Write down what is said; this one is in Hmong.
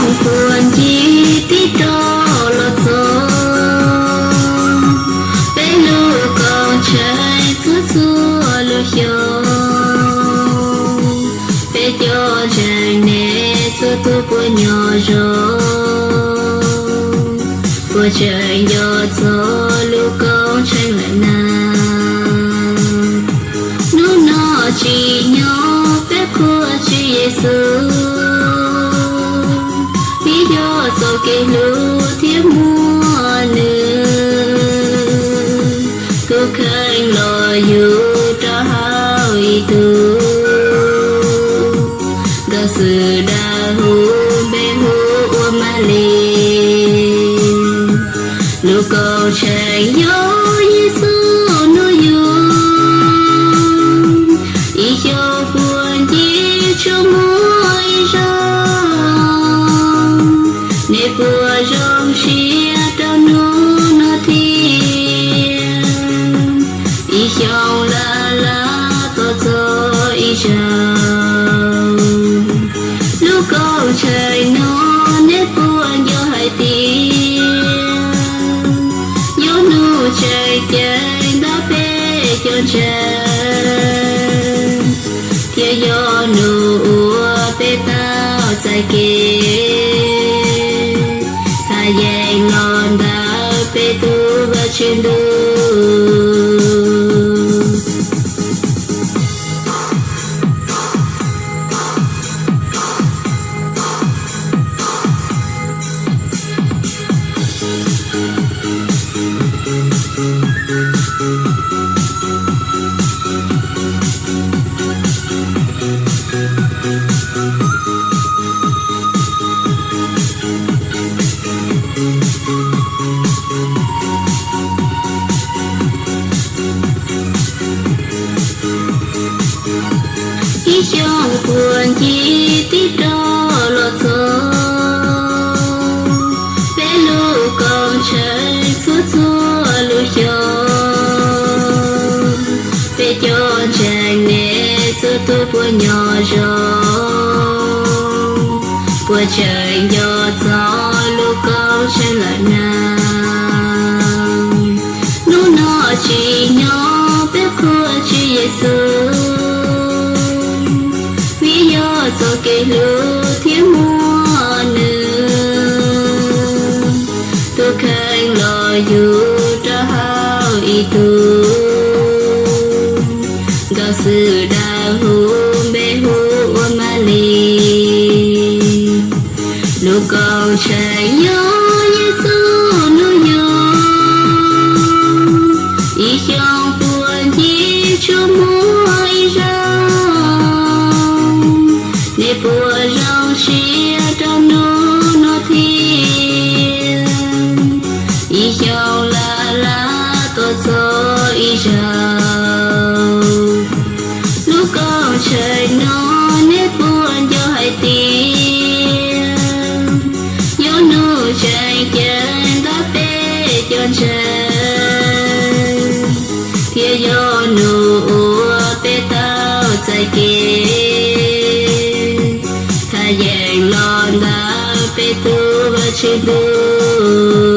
Puag ncig tib rov los txog, peb lub koom tshee txhua txhua lub xyoo, peb cov ntseeg nej txhua tus puas nyob zoo, puas tseem nco txog lub koom tshee lawm na. Hnub no tsim nyog peb qhuas Tswv Yexus, vim yog txoj kev hlub thiab muaj nws, tus kheej los yug rau hauv ib tug, nkauj xwb dawb huv npe hu ua Malis. Lub koom tshee yog Yexus nug yug, ib xyoos puag ncig tsuas muaj ib zaug, nej puas zoo siab rau hnub no thiab? Ib xyoos laj laj tos txog ib zaug, lub koom tshee no nej puas nco hais tias, yog nus tseem ceeb ntawm peb cov ntseeg, thiab yog nus uas peb tau txais kev thaj yeeb los ntawm peb tus Vajtswv ntuj. Ib xyoos puag ncig tib rov los txog, peb lub koom tshee txhua txhua lub xyoo, peb cov ntseeg nej txhua tus puas nyob zoo, puas tseem nco txog lub koom tshee lawm na. Hnub no tsim nyog peb qhuas Tswv Yexus, vim yog txoj kev hlub thiab muaj nws, tus kheej los yug rau hauv ib tug, nkauj xwb dawb huv npe hu ua Malis. Lub koom tshee yog Yexus nug yug, ib xyoos puag ncig tsuas muaj ib zaug, nej puas zoo siab rau hnub no thiab? Ib xyoos laj laj tos txog ib zaug, lub koom tshee no nej puas nco hais tias, yog nus tseem ceeb ntawm peb cov ntseeg, thiab yog nus uas peb tau txais kev thaj yeeb los ntawm peb tus Vajtswv ntuj.